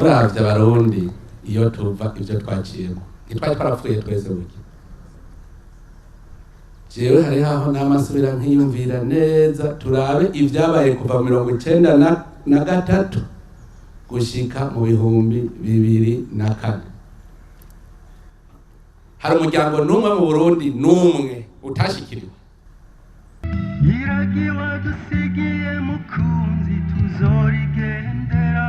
Turavye Abarundi iyo tuva, ivyo twaciyemo, ntitwari twarapfuye twese burya. Jewe hariho aho namasubira nkiyumvira neza. Turabe ivyabaye kuva 93 gushika mu 2004. Hari umuryango n'umwe mu Burundi n'umwe utashikiriwe? Iragiwa dusigiye, mukunzi, tuzorigendera.